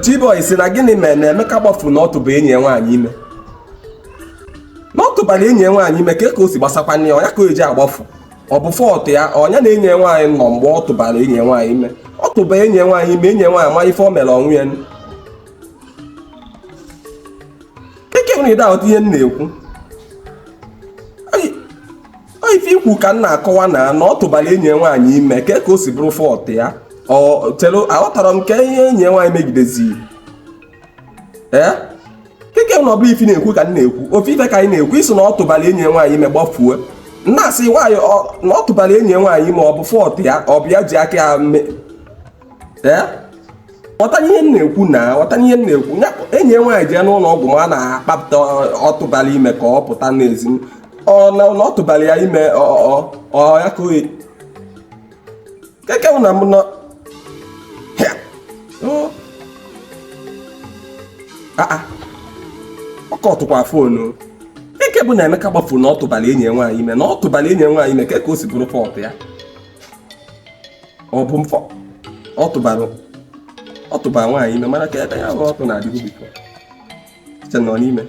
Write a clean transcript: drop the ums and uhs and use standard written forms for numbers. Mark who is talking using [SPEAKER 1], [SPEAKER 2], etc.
[SPEAKER 1] Chiboy sị na gịnị mere na Emeka gbafuru na ọ tụba enyi ya nwaanyị ime, na ọ tụbara enyi ya nwaanyị ime, ka o si gbasakwana ya, ọ ya ka o ji agbafu, ọ bụ fault ya, ọ ya na enyi ya nwaanyị nọ mgbe ọ tụbara enyi ya nwaanyị ime. Ọ tụba enyi ya nwaanyị ime, enyi ya nwaanyị ama ife o mere onwe ya. Ike nwere ide aghọta ihe m na-ekwu. Ọ ife i kwu ka m na-akọwa na ọ tụbara enyi ya nwaanyị ime, ka o si bụrụ fault ya. Ọ chere aghọtara m ka ihe enyi ya nwaanyị megidezi ee keke na ọ bụrụ ife na-ekwu ka m na-ekwu, ofu ife ka anyị na-ekwu. Ị sị na ọ tụbara enyi ya nwaanyị ime gbafuo, na-asị nwaanyị na ọ tụbara enyi ya nwaanyị ime, ọ bụ fault ya, ọ bụ ya ji aka ya mee. Ee, ghọta ihe m na-ekwu na ghọta ihe m na-ekwu. Enyi ya nwaanyị jee n'ụlọ ọgwụ ma a na-akpapụta ọ tụbara ime ka ọ pụta n'ezi, ọ na ọ tụbara ya ime, ọ ya ka keke na m nọ ọ kọtụkwa phone. Keke bụ na Emeka gbafuru na ọ tụbara enyi ya nwaanyị ime, na ọ tụbara enyi ya nwaanyị ime, ke ka o si bụrụ fault ya, ọ bụ mfọ ọ tụbara, ọ tụbara nwaanyị ime, mana ka ebe ya bụ ọtụ na-adịgo before site nọ n'ime.